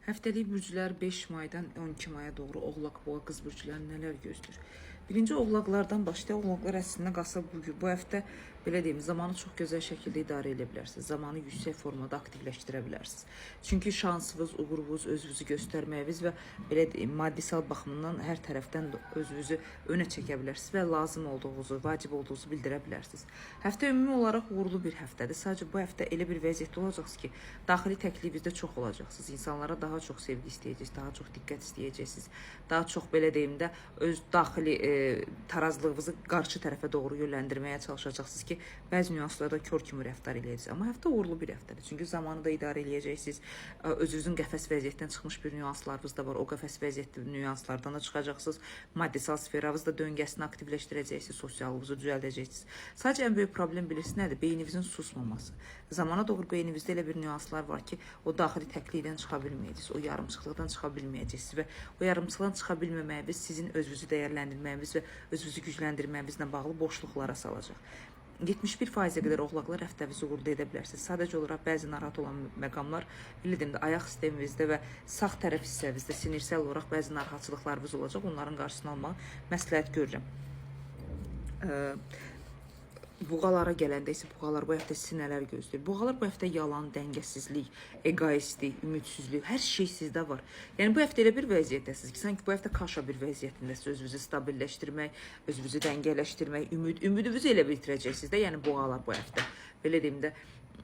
Həftəlik bürclər 5 maydan 12 maya doğru oğlaq, boğa, qız bürclərini nələr gözləyir? Birinci oğlaqlardan başlayaq. Oğlaqlar əslində qalsa bu gün, bu həftə belə deyim, zamanı çox gözəl şəkildə idarə edə bilərsiniz. Zamanı yüksək formada aktivləşdirə bilərsiniz. Çünki şansınız, uğurunuz, özünüzü göstərməyiniz və belə deyim, maddisal baxımından hər tərəfdən də özünüzü önə çəkə bilərsiniz və lazım olduğunuzu, vacib olduğunuzu bildirə bilərsiniz. Həftə ümumi olaraq uğurlu bir həftədir. Sadəcə bu həftə elə bir vəziyyətdə olacaqsınız ki, daxili təklifinizdə çox olacaqsınız. İnsanlara daha çox sevgi istəyəcəksiniz, daha çox diqqət istəyəcəksiniz. Daha çox belə deyim də öz daxili tarazlığınızı qarşı tərəfə doğru yönləndirməyə çalışacaqsınız ki, bəzi nüanslarda kör kimi rəftar eləyəcəksiniz. Amma həftə uğurlu bir həftədir. Çünki zamanı da idarə eləyəcəksiniz. Özünüzün qəfəs vəziyyətdən çıxmış bir nüanslarınız da var. O qəfəs vəziyyətli nüanslardan da çıxacaqsınız. Maddisal sferanızda da döngəsini aktivləşdirəcəksiniz, sosialınızı düzəldəcəksiniz. Sadəcə ən böyük problem bilirsiniz nədir? Beyninizin susmaması. Zamana doğru beyninizdə elə bir nüanslar var ki, o daxili təklikdən çıxa bilməyəcəksiniz, o yarımçıqlıqdan çıxa bilməyəcəksiniz və o yarımçıqdan çıxa bilməməyiniz sizin özünüzü dəyərləndirməyiniz və özünüzü gücləndirməyinizlə bağlı boşluqlara salacaq. 71%-ə qədər oğlaqlar həftəvizi uğurlu edə bilərsiniz. Sadəcə olaraq bəzi narahat olan məqamlar, belə deyim də, ayaq sisteminizdə və sağ tərəf hissənizdə sinirsəl olaraq bəzi narahatçılıqlarınız olacaq. Onların qarşısını almağı məsləhət görürəm. Buğalara gələndə isə buğalar bu həftə sizi nələr gözləyir? Buğalar bu həftə yalan, dəngəsizlik, egoistlik, ümidsizlik, hər şey sizdə var. Yəni bu həftə elə bir vəziyyətdəsiniz ki, sanki bu həftə kaşa bir vəziyyətindəsiniz. Özünüzü stabilləşdirmək, özünüzü dəngələşdirmək, ümidinizi elə bitirəcəksiniz də, yəni buğalar bu həftə. Belə deyim də,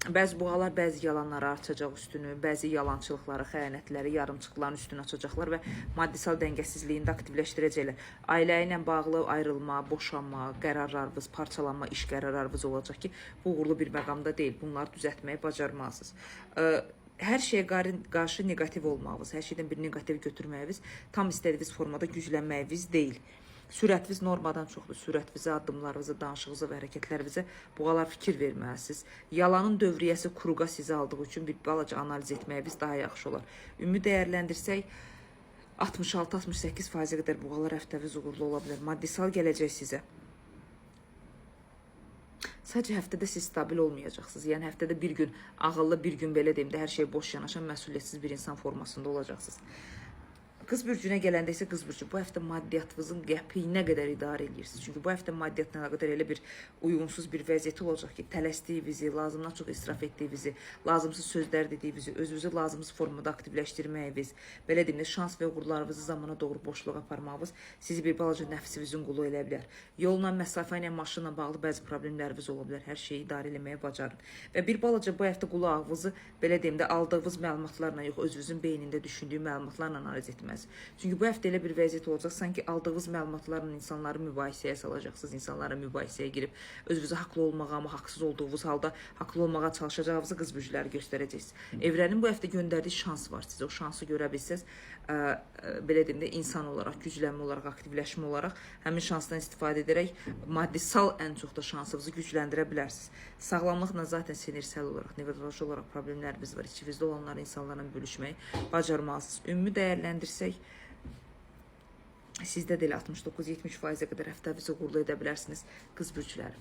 bəzi buğalar bəzi yalanları açacaq üstünü, bəzi yalançılıqları, xəyanətləri, yarımçıqların üstünü açacaqlar və maddisal dəngəsizliyini də aktivləşdirəcəklər. Ailə ilə bağlı ayrılma, boşanma, qərarlarınız, parçalanma, iş qərarlarınız olacaq ki, bu uğurlu bir məqamda deyil. Bunları düzəltməyi bacarmalısınız. Hər şeyə qarşı neqativ olmağınız, hər şeydən bir neqativ götürməyiniz tam istədiyiniz formada güclənməyiniz deyil. Sürətiniz normadan çoxdur. Sürətinizə, addımlarınıza, danışığınıza və hərəkətlərinizə buğalar fikir verməlisiniz. Yalanın dövriyyəsi kruqa sizi aldığı üçün bir balaca analiz etməyiniz daha yaxşı olar. Ümumi dəyərləndirsək 66-68%-ə qədər buğalar həftəviz uğurlu ola bilər. Maddisal gələcək sizə. Sadəcə həftədə siz stabil olmayacaqsınız. Yəni həftədə bir gün ağıllı, bir gün belə deyim də hər şeyə boş yanaşan, məsuliyyətsiz bir insan formasında olacaqsınız. Qız bürcünə gələndə isə qız bürcü bu həftə maddiyyatınızın qəpiyinə qədər idarə edirsiniz. Çünki bu həftə maddiyyatla əlaqədar elə bir uyğunsuz bir vəziyyət olacaq ki, tələsdiyinizi, lazımdan çox israf etdiyinizi, lazımsız sözlər dediyinizi, özünüzü lazımsız formada aktivləşdirməyiniz, belə deyim də şans və uğurlarınızı zamana doğru boşluğa aparmağınız sizi bir balaca nəfsinizin qulu elə bilər. Yolla, məsafə ilə, maşınla bağlı bəzi problemləriniz ola bilər. Hər şeyi idarə eləməyə bacarın. Və bir balaca bu həftə qulağınızı belə deyim də aldığınız məlumatlarla yox, özünüzün beynində düşündüyü məlumatlarla analiz etməlisiniz. Çünki bu həftə elə bir vəziyyət olacaq, sanki aldığınız məlumatlarla insanları mübahisəyə salacaqsınız, insanlara mübahisəyə girib özünüzü haqlı olmağa, amma haqsız olduğunuz halda haqlı olmağa çalışacağınızı qız bürcləri göstərəcəksiniz. Evrenin bu həftə göndərdiyi şans var sizə. O şansı görə bilsəz, belə deyim də insan olaraq, güclənmə olaraq, aktivləşmə olaraq həmin şansdan istifadə edərək maddisal ən çox da şansınızı gücləndirə bilərsiniz. Sağlamlıqla zaten sinirsəl olaraq, nevroloji olaraq problemlərimiz var. İçinizdə olanları insanlarla bölüşməyi bacarmalısınız. Ümumi dəyərləndirsək sizdə də elə 69-70%-ə qədər həftəvizi uğurlu edə bilərsiniz qız bürcləri.